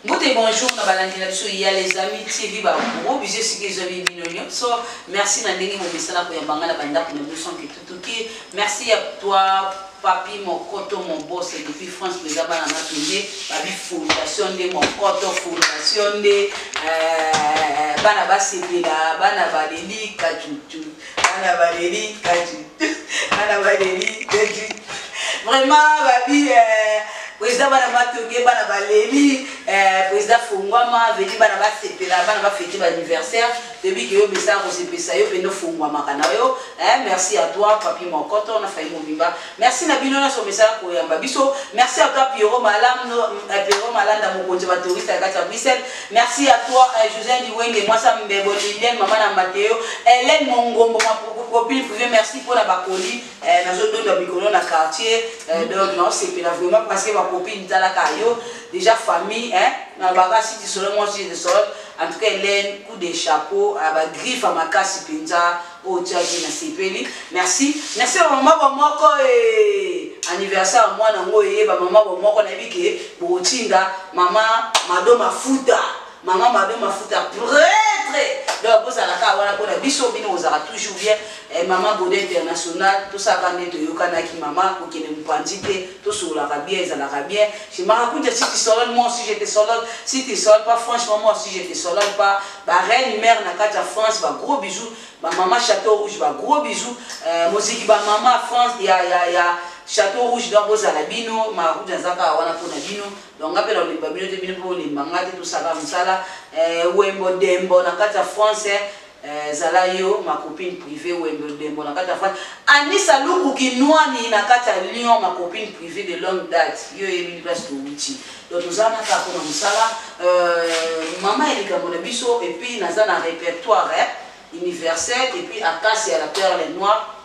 Mbote bonjour na balandi na biso ya les amis TV ba gros bisous esika ezwami bino nyonso. Merci na ndenge bomesana koyamba nga na bandako na bino sans que tutuki. Merci à toi Papi Mokoto mon boss depuis France président bana matonge babi fondation nde Mokoto fondation nde bana basepela bana baleli kajuju bana baleli kajuju bana baleli kajuju vraiment babi président bana matonge bana baleli président fongwama veni bana basepela bana bafete ba anniversaire toyebi ke yo mesana kosepelisa yo mpe nofongwamaka na yo. Merci à toi Papi Mokoto na Fayi Mobimba, merci na bino nyonso mesana koyamba biso. Merci à toi Pierrot Malam, Pierrot Malanda mokonzi ba touriste ya kati ya Bruxelles. Merci à toi José Diwenge mwasa Mbebo Liliane mama na Mateo Hélène Mongombo ma copine privée, merci pour na bakoli nazodonda mikolo na quartier donc naosepela vraiment parce que ba copine talaka yo déjà famille hein na baka si tu solo moi si je solo. En tout cas Hélène, coup de chapeau à ba griffe à makasi penza oyo tiaki na sepeli. Merci. Merci ba mama ba moko e anniversaire mwana ngo e ba mama ba moko na yebi ke botinda mama Mado Mafuta. Mama Mado Mafuta prêtre. Donc bozalaka wana pona biso bino bozalaka toujours bien. Mama Godin international tout ça ka nde toyokanaki mama kokende mopanzi te tosololaka bien ezalaka bien. Chez Maracuja, si tu solole, moi aussi je te solole. Si tu solole pas, franchement, moi aussi je te solole pas. Ba reine mère na kati ya France, ba gros bisous. Ba maman Château Rouge, ba gros bisous. Moziki ba maman France, ya ya ya Château Rouge donc bozala bino, Maracuja nzaka wana pona bino. Donc nga pe na olemba bino te bino pe olemba nga te tosaka mosala. Wembo Dembo na kati ya France. Zala yo ma copine privée Wembo Dembo na kati ya France. Anissa Luku Kinwani na kati ya Lyon ma copine privée de longue date. Yo yebi place towuti. Donc toza na kaka pona mosala. Mama ya likambo na biso et puis naza na répertoire universel et puis Acacia la perle noire.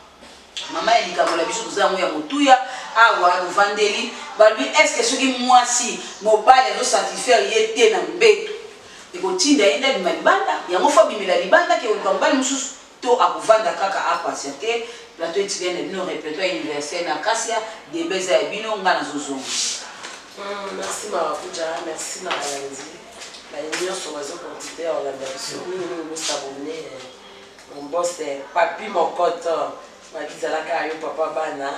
Mama ya likambo na biso toza yango ya motuya awa tovandeli balobi est-ce que soki mwasi mobali azo satisfaire ye te na mbeto ekotinda ye nde abima libanda yango fo abimela libanda ke koluka mobali mosusu to akovanda kaka apatiente. Plateau etikali na bino répertoire universel na Acacia débat eza ya bino nga nazozonga. Merci Maracuja, merci na balandi baye nyonso bazoprofite ya kolanda biso mingimingi bosabone. Mon boss Papi Mokoto babizalaka yo papa bana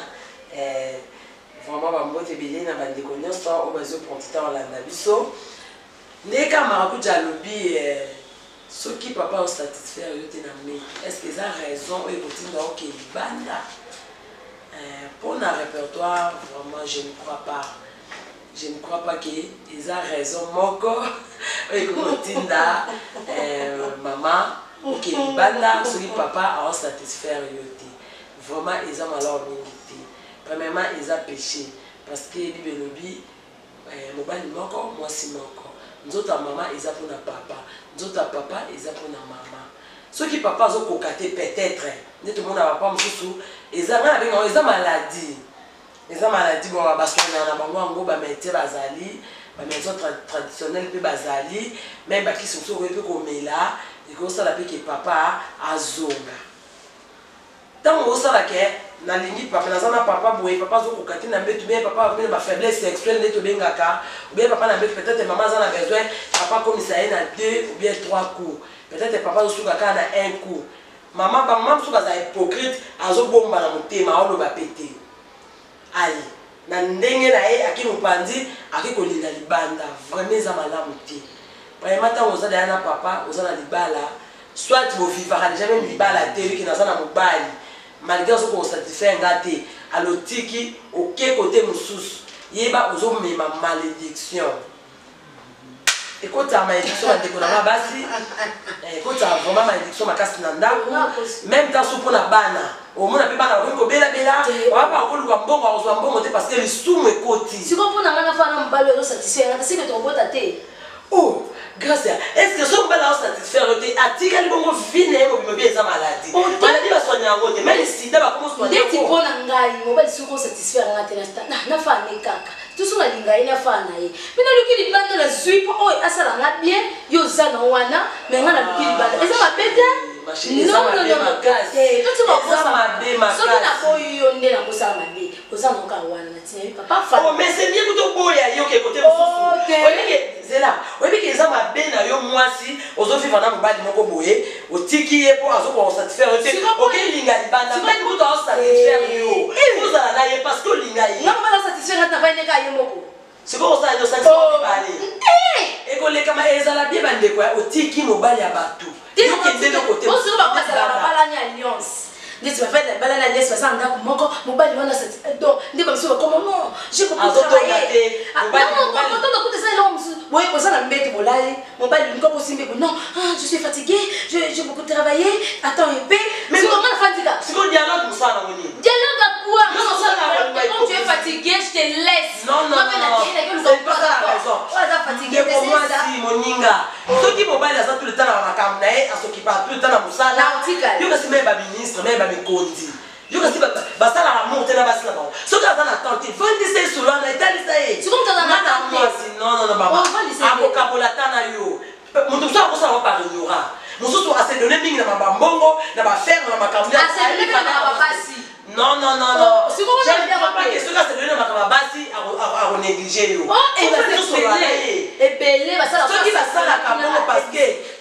vraiment bambote ebele na bandeko nyonso oyo bazoprofite ya kolanda biso. Ndeka Maracuja alobi soki papa osatisfaire yo te na mbeto, est-ce que eza raison oyo ekotinda oke libanda? Pour na répertoire vraiment je ne crois pas. Je ne crois pas que eza raison moko oyo ekotinda mama oke libanda soki papa aosatisfaire yo te. Vraiment eza malheur mingi te. Premièrement eza péché parce que Bible elobi mobali moko mwasi moko. Nzoto ya mama eza pona papa, nzoto ya papa eza pona mama. Soki papa azokoka te peut-être nde tomona papa mosusu eza nga na benga eza maladie. Eza maladie bon basoignaka na bango yango ba médecin bazali, ba médecin traditionnel pe bazali, même bakisi mosusu okoki pe komela ekosala pe ke papa azonga. Ntango osala ke nalingi papa, naza na papa boye, papa azokoka te na mbeto, bien papa akomi na ba faiblesse sexuelle nde tobengaka, ou bien papa na mbeto peut-être mama aza na besoin papa akomisa ye na 2 ou bien 3 coups, peut-être papa azosuka kaka na 1 coup. Mama ba mama mosusu baza hypocrite, azobomba na motema, aoloba pe te. Aye na ndenge na ye ake mopanzi, ake kolinga libanda, vraiment eza malamu te. Premièrement ntango oza deja na papa, oza na libala, soit bovivaka deja même libala te, oyoki naza na mobali malgré azo kosatisfaire nga te, alotiki oke kote mosusu, yeba ozomema malédiction. Ekotaka malédiction bandeko na nga basi, ekotaka vraiment malédiction makasi na ndako, même temps so mpona bana omona mpe bana bakoki kobelabela, baba bakoluka mbongo, akozwa mbongo te parce que lisumu ekoti. Sikoyo mpona nga nafana na mobali oyo azosatisfaire nga te, seke tokobota te. Oh grâce, est-ce que so mobali azosatisfaire yo te atikali bongo vie na ye mobima bi eza maladie? Maladie basoigne yango te, même sida bakomosoigne. Ndeti mpona ngai mobali soki osatisfaire nga te nafana ne kaka toso nalinga ye nafana na ye mpe naluki libanda nazwi mpo oyo asala nga bien, yo oza na wana me nga naluki libanda eza mabe te. Soki naboyi yo nde nakosala mabe, oza na oka wana natina ye papa. Mais c'est bien kutoboya yo ke kote mosusu. Oyeke zela. Mwasi ozovivre na mobali moko boye, otiki ye mpo azokoka kosatisfaire yo te, okelinga libanda, mpe moto aosatisfaire yo, ozala na ye parce que olinga ye. Nga mobali asatisfaire nga, navandi kaka ye moko. Sikoyo osala nini? Osalisa mibale ekolekama, ezala bie. Bandeko ya otiki mobali ya bato, yokende eloko te. Osolo bango bazala babalani alliance, ndeti bafandi balani alliance, baza na ndako moko, mobali wana donc nde bamisu bakoma non, j'ai beaucoup travaillé. Kuta eza eloko mosusu boye, boza na mbeto, bolali, mobali lingo bosimbi bo non, ah, je suis fatigué, j'ai beaucoup travaillé, attends un peu. Sikoyo nga nafandi kaka. Sikoyo dialogue mosala nango nini? Dialogue à quoi? Quand tu es fatigué, je te laisse. Non, non, non, c'est pas ça la raison. Oza fatigué. Ndeko mwasi moninga, soki mobali aza tout le temps na makambo na ye, asokipa tout le temps na mosala, yo kasi meye baministre, meye bamikonzi, yo kasi basalaka amour te na basi na bango. Soki aza na temps te, vandisa ye solo wana, etalisa ye na mwasi. Non, non, non, mama, akokabola ta na yo. Moto mosusu akosala ngo par ignorant, mosusu asedone mingi na bambongo, na baferme, na makambo. Non, non, non, non, soki asedone na makambo ya basi, akonéglige yo. Ebele. Soki basalaka bongo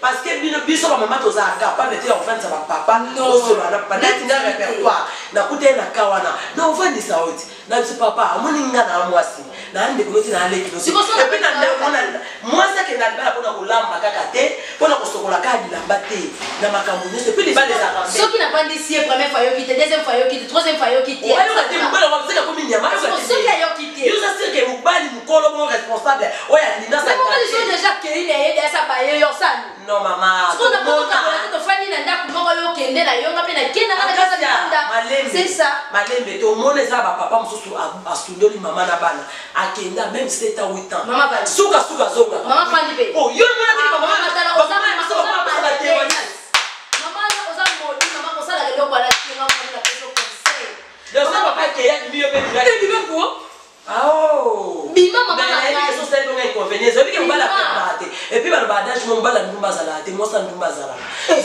parce que bino, biso bamama, tozala capable te ya kofandisa bapapa, osolola na papa. Neti nga, répertoire nakuta ye na ka wana, na ovandisa oyo ti na biso. Papa amoni nga na mwasi na ndeko noti na aleki noti, et puis na ndako mwasi akenda libala mpona kolamba kaka te, mpona kosokola kaka bilamba te, na makambo nyonso. Et puis libala ezalaka. Soki navandisi ye, première fois ayoki te, deuxième fois ayoki te, troisième fois ayoki te. Oyoka te, mobali yango seka komi nyama. Soki ayoki te. Yo oza sûr que mobali mokolo bongo, responsable oyo alinga. Mobali so déjà kei na ye, asa baye yo sani. Non, mama. Sikoyo te, tofandi na ndako moko, yo okende na yo, nga mpe nakende nga na kasa libanda. C'est ça. Malembe, tomona eza bapapa mosusu asundoli mama na bana, akenda même 7 ans, 8 ans, sukasuka azonga. Mama fandi mpe. Yo mona tiki mama. Mama, oza modi, mama, kosalaka eloko wana te. Nga moni napesa conseil. Papa akeyaki yo mpe. Bima ko bima, mama na ngai. Osali bongo inconvénient, oyebi ke mobali aperdaka te. Et puis baloba adage mo, mobali ya ndumba azalaka te, mwasi ya ndumba azalaka.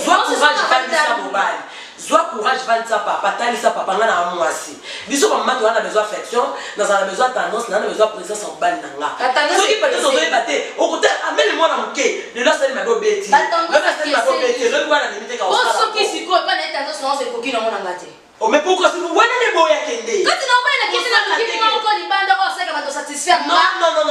Zwa courage, vandisa mobali, zwa courage, vandisa papa, talisa papa: nga na mwasi, biso bamama toza na besoin affection, nazala na besoin tendance, naza na besoin présence ya mobali na nga. Soki peut-être ozoyeba te, okota ameli mwana moke, lelo asali mabe, obeti, lobi asali mabe, obeti, lobi wana ndimi te. Soki sikoyo epa na ye tendance nango ekoki nango na nga te. Oh, mais pourquoi wana nde boya kende? Kati na obali nakende na luki moko libanda oyo asalaka bato satisfaire nga,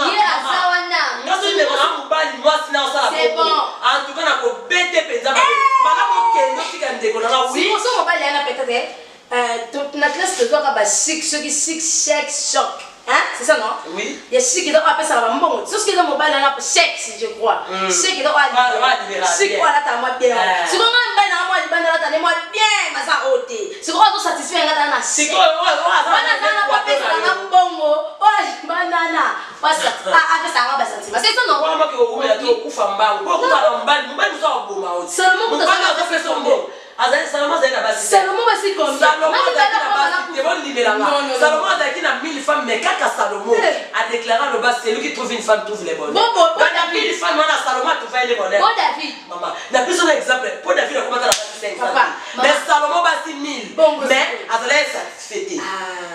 ye aza wana. Nga soki ndeko na mobali mwasi na osala, C'est bon. en tout cas nakobete mpenza bana, kokende otika ndeko nanga, oui. Sikoso mobali yana peut-être na classe tozwaka ba chic, soki chic, chèque, choc, hein, c'est ça, non? Oui. Ya chic eza oyo apesaka bambongo. Soki eza mobali wana chèque, je crois, chèque eza oyo chic, oyo alata mwa bien. Sikoyo nga mobali nanga mwa libanda alata nde mwa bien, maza oyo te. Sikoyo oyo azosatisfaire nga tala na chèque wana, aza na po apesaka nga mbongo, oyo libandana apesaka nga basentiment, c'est ça, non? Wana moke owumela te, okufa mbangu po okufa na mobali. Mobali mosu akoboma oti. Mobali azopesa mbongo, azali Salomo, azali na basi. Salomo basi combien? Salomo azalaki na basi te, bondimelanga. Salomo azalaki na 1000 femmes, mais kaka Salomo adéclaré, aloba: celui qui trouve une femme trouve le bonheur. Bana 1000 femmes wana, Salomo atrouva ye le bonheur. Bon, David. Mama, na biso na exemple po David akomata na basi 500, mais Salomo basi 1000, mais azalaki satisfait te,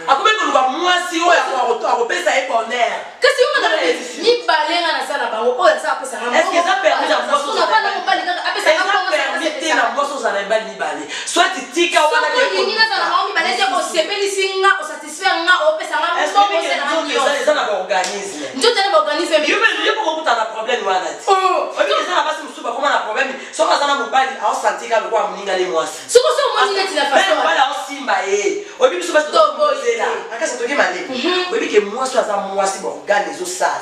akomi koluka mwasi oyo akopesa ye bonheur. Kasi yo mwana mibale nga naza na bango, oyo aza apesanga. Est-ce que eza permis na mwasi? Mobali kaka apesanga. Eza permis te na mwasi ozala na mibali mibale, soit tika wana. Soki olingi nazala bango mibale te, osepelisi nga, osatisfaire nga, opesanga. Eza na baorganisme. Nzoto na baorganisme. Yo moko okutana na problème wana ti oyebi eza na basi mosusu bakoma na problème. Soki aza na mobali, aosentir lokola moninga ne mwasi. Soki so omoni neti na façon mobali aosimba ye, oyebi biso basi tozela akasi toki malemi. Oyebi ke mwasi oyo aza mwasi, baorgane ezosala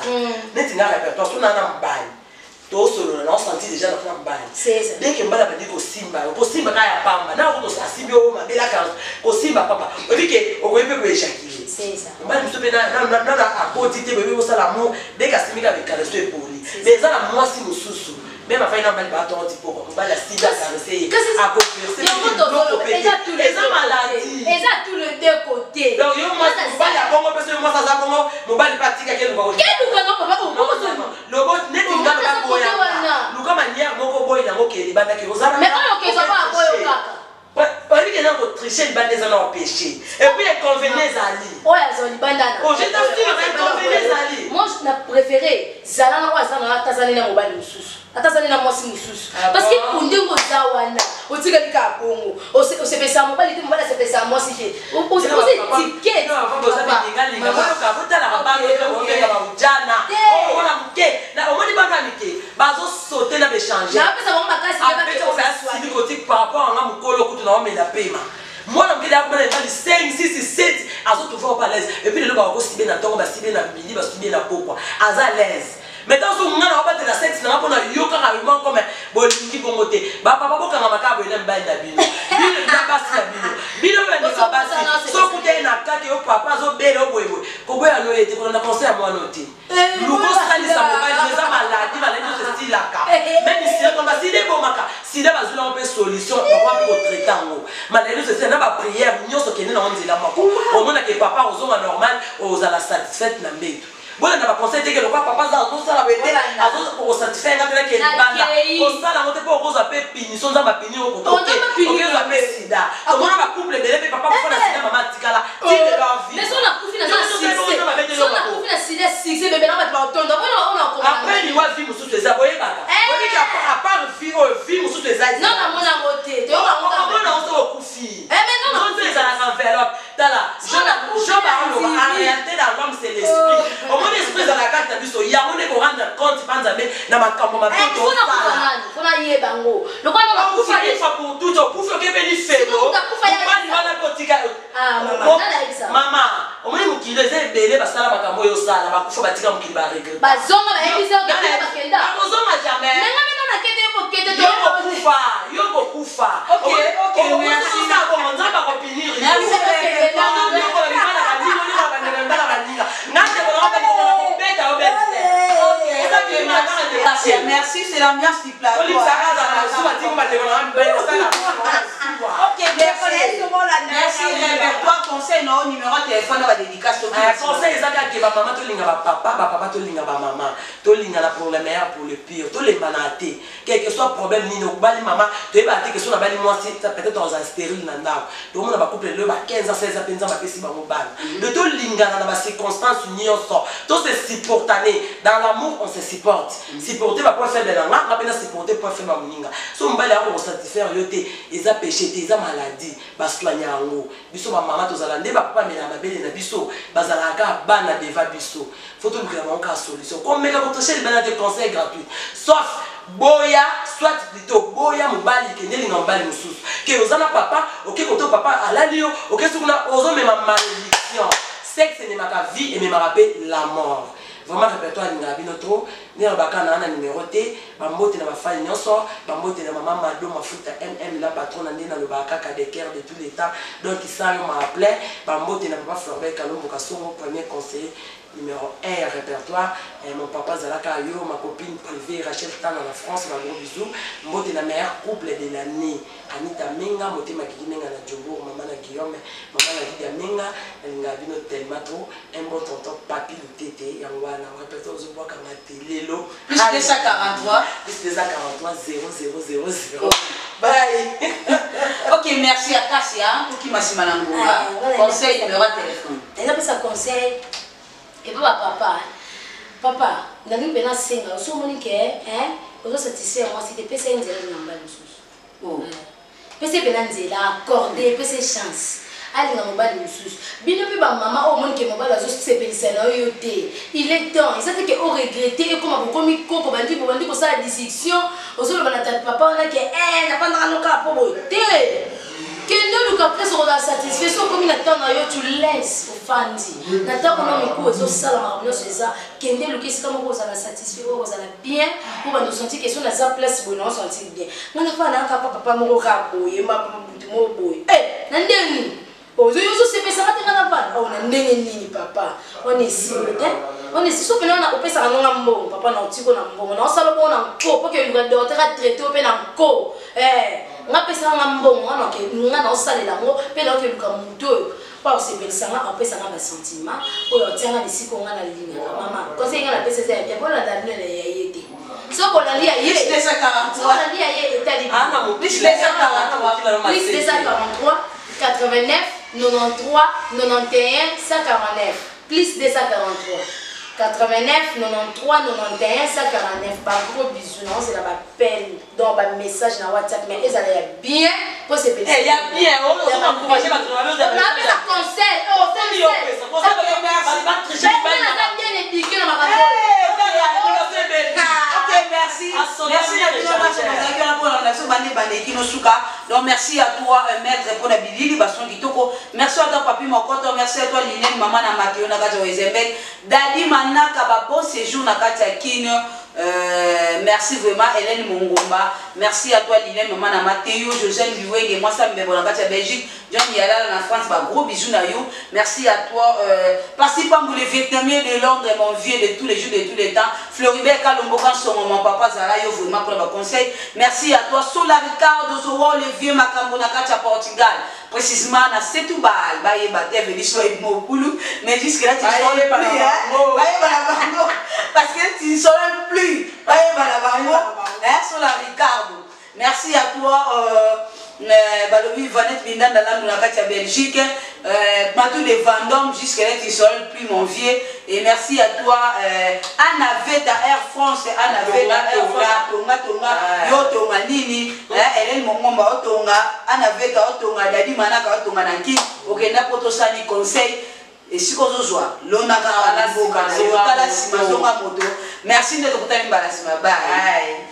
neti nga répertoire. So naa na mobali, tosolola, naosentir déjà na mobali. Dès que mobali abandi kosimba yo, kosimba kaka ya pamba, na okoto asimbi oyo mabelaka, kosimba pamba, oyebi ke okoyi mpe koéjaculer. Mobali mosusu mpe nana akoti te, boyebi kosala amour, dès que asimbi kaka bekaleso epoli. Mais eza na mwasi mosusu, même afai na mobali batongo ti poko, mobali asimbi, acaresser ye, akoverser. Eza maladie. Eza tous les deux côtés. Donc yo mwasi, mobali ya bongo mpe, soki mwasi aza bongo, mobali mpe atikaki eluka. Keluka no papa. Lobo neti ngano baboyanga, luka manière moko boyi nango ke libandaki ozala. Mais oyo kezwa kaka boyo kaka. Oyebi ke eza kotricher libanda, eza na péché, et puis inconvénient ezali. Oyo azwa libanda na Oh, je t'assure, inconvénient ezali. Moi, na préféré zala na oyo aza na ata azali na mobali mosusu. Ata azali na mwasi mosusu. Ah Parce que bon? ndenge oza wana, otikali kaka bongo. Osepelisa mobali te, mobali asepelisa mwasi te. Oza étiquette. Botalaka bana obenga baujana omona moke, omoni bana mike bazosote na baéchange. Napesa bango makasi. Abeti par rapport anga mokolo kutu na omela pema. Mwana moke akomona ebali 5 6 7, azotrouve pas l'aise. Et puis lelo bakosibe na ntongo, basibe na midi, basibe na pokwa, aza l'aise. Maintenant so nga na obatela sexe nanga mpona yo kaka moko, me bolingi bongo te. Bapapa, bokanga kaka boye na mibali na bino, bino na basi na bino, bino mpe bandeko basi. So kuta ye na kake yo, papa azobela yo boyeboye, koboya no ye te, kolanda conseil ya mwana te. Luka osalisa mobali. Eza maladi, maladi nyonso esilaka, même sida. Komba sida ebomaka, sida bazwi yango mpe solution, bakoma mpe kotraite yango. Maladi nyonso esila na baprière nyonso. Kende nango nzela moko, omonake papa ozonga normal, ozala satisfaite na mbeto. Bolanda baconseil teke lokwa papa aza azosala boye te, azokosatisfaire nga te, nake libanda kosala yango te, mpo okozwa mpe punition. Nzambe apini, okozwa mpe sida. Tomona bacouple ebele mpe papa kufa na sida, mama atikala ti lelo. Avi na sida, succès bebe na bato baotonda. Après liwa, vie mosusu eza. Boyebaka, oyebiki, à part vie oyo, vie mosusu eza. Non, namona yango te. Omona yango soki okufi. Nzoto ezalaka enveloppe. Tala, Job aloba, en réalité, dans l'homme, c'est l'esprit. Omoni, esprit ezalaka kati na biso, yango nde korendre compte mpa Nzambe na makambo mabe tosala. Mpona yeba yango lokola Okufa une fois pour toutes, okufi, okebeli felo mobali wana mpe otika. Mama, omoni, mokili eza ebele, basala makambo oyo osala, bakufa, batika mokili, baregret. Bazonga, bayebisa. Bakenda. Bakozonga jamais. Ndenge bino nakende bokende. Yo kokufa, yo kokufa. Ok, merci. Bongo Nzambe akopunir. Merci. Merci, merci, c'est l'ambiance du plateau. Ok, merci. Merci, répertoire, conseil, non, numéro de téléphone, on va dédicace. Conseil eza kaka bamama tolinga bapapa, bapapa tolinga bamama, tolingana pour le meilleur, pour le pire, tolembana te, quel que soit problème nini. Okobali mama, toyebaka te question. Nabali mwasi, peut-être ozala stérile na ndako. Tomona bacouple lelo ba 15 ans, 16 ans mpenza bapesi bango bana. De tolingana na bacirconstance nyonso, tose supportane dans l'amour, on se supporte. Supporter bapoint faible na nga, nga mpe na supporter point faible ya moninga. So mobali ako kosatisfaire yo te, eza péché te, eza maladie, basoigne yango. Biso bamama tozala nde bapapa amela mabele na biso, bazalaka kaka bana deva biso. Faut tolukela bango kaka solution. Komeka kotriche libanda te, conseil gratuit, sauf boya, soit plutôt boya mobali, kende elinga mobali mosusu. Ke oza na papa, oke koto papa alali yo, oke soki kuna ozomema malédiction. Sexe ememaka vie, ememaka mpe la mort. Vraiment, répertoire alingaka bino trop. Nde nalobaka na na numéro te. Bambote na bafani nyonso, bambote na mama Mado Mafuta, mm la patron na nde nalobaka kaka de cœur de tous les temps. Donc isa yo ma plein. Bambote na papa Floribert Kalombo Kasongo, premier conseiller numéro 1 ya répertoire. Mon papa azalaka yo, ma copine privée Rachel Tana na France, ba gros bisous. Mbote na meilleur couple de l'année, Anita Menga, motema Gigi Menga na Jobour, mama na Guillaume, mama na Lidia Menga. Nalingaka bino tellement trop. Un bon tonton Papi Lutete, yango wana répertoire ozobwakanga te lelo. Plus 243. Plus 243 0 0 0 0. Bye. Ok, merci à Kassia pour qui m'a nsima na ngonga. Conseil, numéro de téléphone. Ezapesa conseil epa bapapa. Papa, nalingi mpe nasenga, oso omoni ke ozosatisfaire mwasi te, pesa ye nzela na mobali mosusu. Pesa ye mpena nzela, accorde, pesa ye chance alinga mobali mosusu. Bino mpe bamama oyo omoni ke mobali azosepelisa na yo te, il est temps. Eza te ke oregrete, ekoma bokomi koko, bandi bobandi kosala discussion, ozoloba na tata papa wana ke nafandaka nokaa mpo boye te. Kende oluka place okozala satisfait. So okomi na temps na yo, tu laisse, ofandi na ntango na mikuwa, ezosala makambo nyonso. Eza kende luka esika moko ozala satisfait, oyo ozala bien, po bando osentir ke so naza place boye, na osentir bien. Nga nafanda nanga kaka papa moko kaka boye, butu moko boye, na ndenge nini ozosepesaka te? Nga nafanda o na ndenge nini, papa? Wana esili te, wana esi. So pene wana opesaka nonga mbongo, papa, na otiko na mbongo na osala bongo na nko, mpo ke oluka docteur atraite o mpe na nko. Nga pesaka nga mbongo wana, nga na osalela yango mpe naoke luka motu oyo mpo akosepelisa nga, apesanga basentiment oyo, atianga na esika nga nalingaka. Mama, conseil nga napesa eza ya bien. Bolanda bino na ya ye te. Soki olandi ya ye, soki olandi ya ye, etali. Plus 243. Plus 243 89 93 91 149, plus 243. 89 93 91 149. Ba gros bisous, naozela baappel, donc bamessage na WhatsApp, mais ezala ya bien mpo sepelisa. Eh, ya bien, ozoencourage bato na bazo. Napesa conseil. Conseil yo opesa, conseil Ok, merci. batriche. Naza bien éduqué na makambo. Ok, merci. Merci na bino bato bazalaki wana mpona na biso bande bandeki nosuka. Donc merci à toi, maître, mpona bilili bason kitoko. Merci à toi, Papi Mokoto. Merci à toi, Liliane, mama na Mateo na kati ya Wezembek, Dadi Manaka, ba bon séjour na kati ya Kine. Merci vraiment, Hélène Mongomba. Merci à toi, Liliane, maman na Mateo, Josène Biwenge, mwasa mbebo na kati ya Belgique, John Yalala na France, ba gros bisous na yo. Merci à toi, Passi Pambou, le Vietnamien de Londres, mon vieux de tous les jours, de tous les temps. Floribert Kalombo Kansongo, mon papa Zala yo vraiment pour le conseil. Merci à toi, Sola Ricardo Sowo, le vieux Makambo na kati ya Portugal. Précisément na Setúbal, bayeba te veli so mokulu, mais jusque là tu sors Bayeba plus, na hein. bango. Bayeba na bango parce que tu ne sors plus. Bayeba na bango, hein, Sola Ricardo. Merci à toi, balobi Vanette Bindanda Landu na kati ya Belgique, Matou de Vendôme, jusque là tu sors plus, mon vieux. Et merci à toi, Anna Veta Air France, Anna Veta Air France, Tonga Tonga, yo Tonga nini, hein, Hélène Mongomba Otonga, Anna Veta Otonga, Dadi Manaka Otonga nanki, okenda poto sani conseil. Esika ozozwa lonaka awa na mboka na yo, tala nsima, zonga moto. Merci nde tokutani mbala nsima. Bye. Bye.